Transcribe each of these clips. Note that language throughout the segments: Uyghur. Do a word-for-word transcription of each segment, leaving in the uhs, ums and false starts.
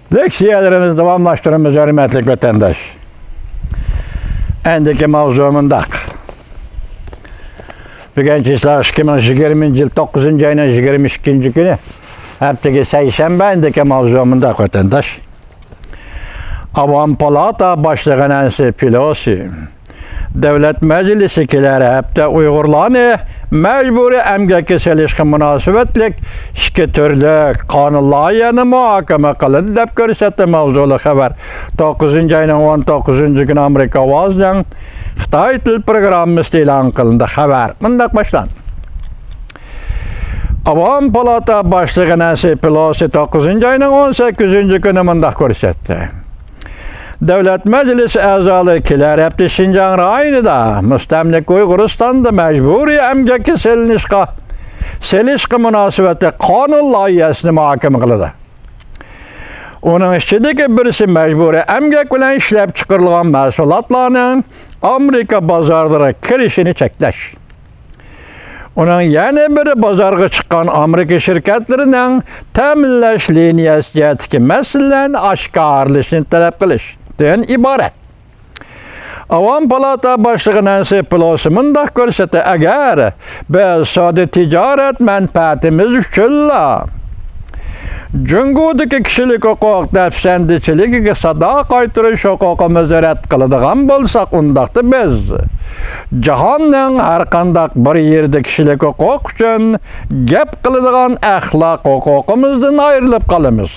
لېكسىيەلىرىمىزنى داۋاملاشتۇرىمىز، ھۆرمەتلىك ۋەتەنداش. ئەندىكى ماۋزۇ مۇنداق. بۈگۈن چىسلا ئىككى مىڭ يىگىرمىنچى يىل توققۇزىنچى ئاينىڭ يىگىرمە ئىككىنچى كۈنى، ھەپتىگە سەيشەنبە. ئەندىكى ماۋزۇ مۇنداق، ۋەتەنداش. ئاۋام پالاتا باشلىقى نەنسى پېلوسى دۆلەت مەجلىسى كېلەر ھەپتە ئۇيغۇرلارنى مەجبۇرىي ئەمگەككە سېلىشقا مۇناسىۋەتلىك ئىككى تۈرلۈك قانۇن لايىھەنى مۇھاكىمە قىلىندى دەپ كۆرسەتتى ماۋزۇلۇق خەۋەر. توققۇزىنچى ئاينىڭ ئون توققۇزىنچى كۈنى ئامېرىكا ئاۋازىنىڭ خىتاي تىل پروگراممىسىدا ئېلان قىلىندى خەۋەر. مۇنداق باشلاندى. ئاۋام پالاتا باشلىقى نەنسى پېلوسى توققۇزىنچى ئاينىڭ ئون سەككىزىنچى كۈنى مۇنداق كۆرسەتتى. دۆلەت مەجلىسى ئەزالىرى كېلەر ھەپتە شىنجاڭ رايونىدا مۇستەملىكە ئۇيغۇرىستاندا مەجبۇرىي ئەمگەككە سېلىنىشقا، سېلىشقا مۇناسىۋەتلىك قانۇن لايىھەسىنى مۇھاكىمە قىلىدۇ. ئۇنىڭ ئىچىدىكى بىرسى مەجبۇرىي ئەمگەك بىلەن ئىشلەپچىقىرىلغان مەھسۇلاتلارنىڭ ئامېرىكا بازارلىرىغا كىرىشىنى چەكلەش. ئۇنىڭ يەنە بىرى بازارغا چىققان ئامېرىكا شىركەتلىرىنىڭ تەمىنلەش لىنىيەسى جەھەتتىكى مەسىلىلەرنى ئاشكارىلىشىنى تەلەپ قىلىشتىن ئىبارەت. ئاۋام پالاتا باشلىقى نەنسى پېلوسى مۇنداق كۆرسەتتى، ئەگەر بىز سودا تىجارەت مەنپەئەتىمىز ئۈچۈنلا جۇڭگودىكى كىشىلىك ھوقۇق دەپسەندىچىلىكىگە سادا قايتۇرۇش ھوقۇقىمىزنى رەت قىلىدىغان بولساق، ئۇنداقتا بىز جاھاننىڭ ھەرقانداق بىر يېرىدە كىشىلىك ھوقۇق ئۈچۈن گەپ قىلىدىغان ئەخلاق ھوقۇقىمىزدىن ئايرىلىپ قالىمىز.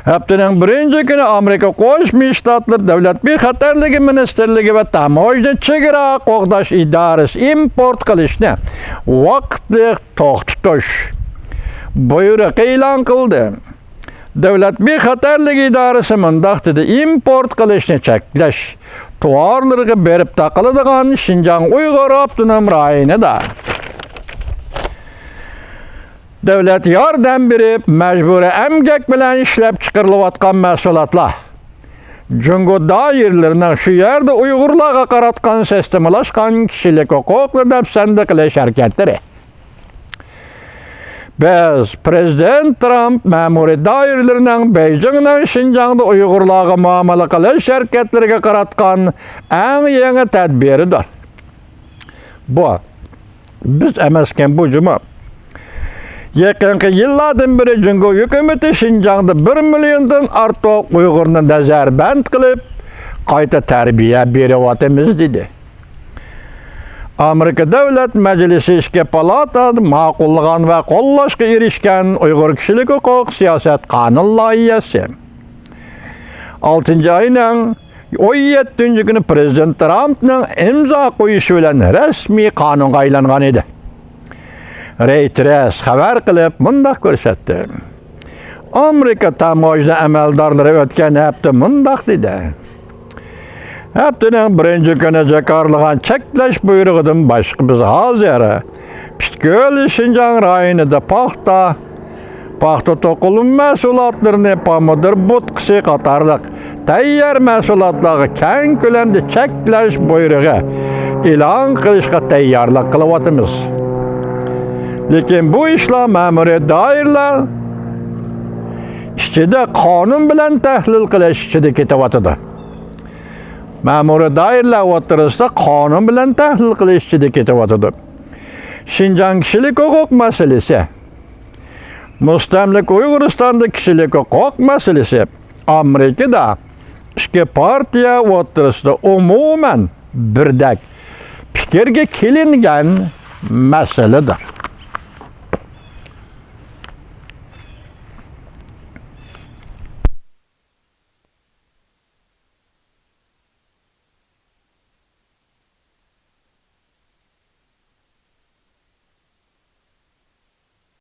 ھەپتىنىڭ بىرىنچى كۈنى ئامېرىكا قوشما شتاتلىرى دۆلەت بىخەتەرلىكى مىنىستىرلىكى ۋە تاموژنا چېگرا قوغداش ئىدارىسى ئىمپورت قىلىشنى ۋاقىتلىق توختىتىش بۇيرۇقى ئېلان قىلدى. دۆلەت بىخەتەرلىكى ئىدارىسى مۇنداق دېدى، ئىمپورت قىلىشنى چەكلەش تاۋارلىرىغا بېرىپ تاقىلىدىغان شىنجاڭ ئۇيغۇر ئاپتونوم رايونىدا دۆلەت ياردەم بېرىپ، مەجبۇرىي ئەمگەك بىلەن ئىشلەپچىقىرىلىۋاتقان مەھسۇلاتلار جۇڭگو دائىرىلىرىنىڭ شۇ يەردە ئۇيغۇرلارغا قاراتقان سىستېمىلاشقان كىشىلىك ھوقۇقنى دەپسەندە قىلىش ھەرىكەتلىرى. بىز پىرېزىدېنت ترامپ مەمۇرىي دائىرىلىرىنىڭ بېيجىڭنىڭ شىنجاڭدا ئۇيغۇرلارغا مۇئامىلە قىلىش ھەرىكەتلىرىگە قاراتقان ئەڭ يېڭى تەدبىرىدۇر. بۇ، بىز ئەمەسكەن بۇ جۇمۇ. يېقىنقى يىللاردىن بېرى جۇڭگو ھۆكۈمىتى شىنجاڭدا بىر مىليوندىن ئارتۇق ئۇيغۇرنى نەزەربەند قىلىپ، قايتا تەربىيە بېرىۋاتىمىز، دېدى. ئامېرىكا دۆلەت مەجلىسى ئىككى پالاتا ماقۇللىغان ۋە قوللاشقا ئېرىشكەن ئۇيغۇر كىشىلىك ھوقۇق سىياسەت قانۇن لايىھەسى ئالتىنچى ئاينىڭ ئون يەتتىنچى كۈنى پىرېزىدېنت ترامپنىڭ ئىمزا قويۇشى بىلەن رەسمىي قانۇنغا ئايلانغان ئىدى. رېيتېرس خەۋەر قىلىپ مۇنداق كۆرسەتتى. ئامېرىكا تاموژنا ئەمەلدارلىرى ئۆتكەن ھەپتە مۇنداق دېدى. ھەپتىنىڭ بىرىنچى كۈنى جاكارلىغان چەكلەش بۇيرۇقىدىن باشقا بىز ھازىر پۈتكۈل شىنجاڭ رايونىدا پاختا، پاختا توقۇلما مەھسۇلاتلىرىنى، پامىدور بوتقىسى قاتارلىق تەييار مەھسۇلاتلارغا كەڭ كۆلەمدە چەكلەش بۇيرۇقى ئېلان قىلىشقا تەييارلىق قىلىۋاتىمىز. لېكىن بۇ ئىشلار مەمۇرىي دائىرىلەر ئىچىدە قانۇن بىلەن تەھلىل قىلىش ئىچىدە كېتىۋاتىدۇ. مەمۇرىي دائىرىلەر ئوتتۇرىسىدا قانۇن بىلەن تەھلىل قىلىش ئىچىدە كېتىۋاتىدۇ. شىنجاڭ كىشىلىك ھوقۇق مەسىلىسى، مۇستەملىكە ئۇيغۇرىستاندا كىشىلىك ھوقۇق مەسىلىسى ئامېرىكىدا ئىككى پارتىيە ئوتتۇرىسىدا ئومۇمەن بىردەك پىكىرگە كېلىنگەن مەسىلىدۇر.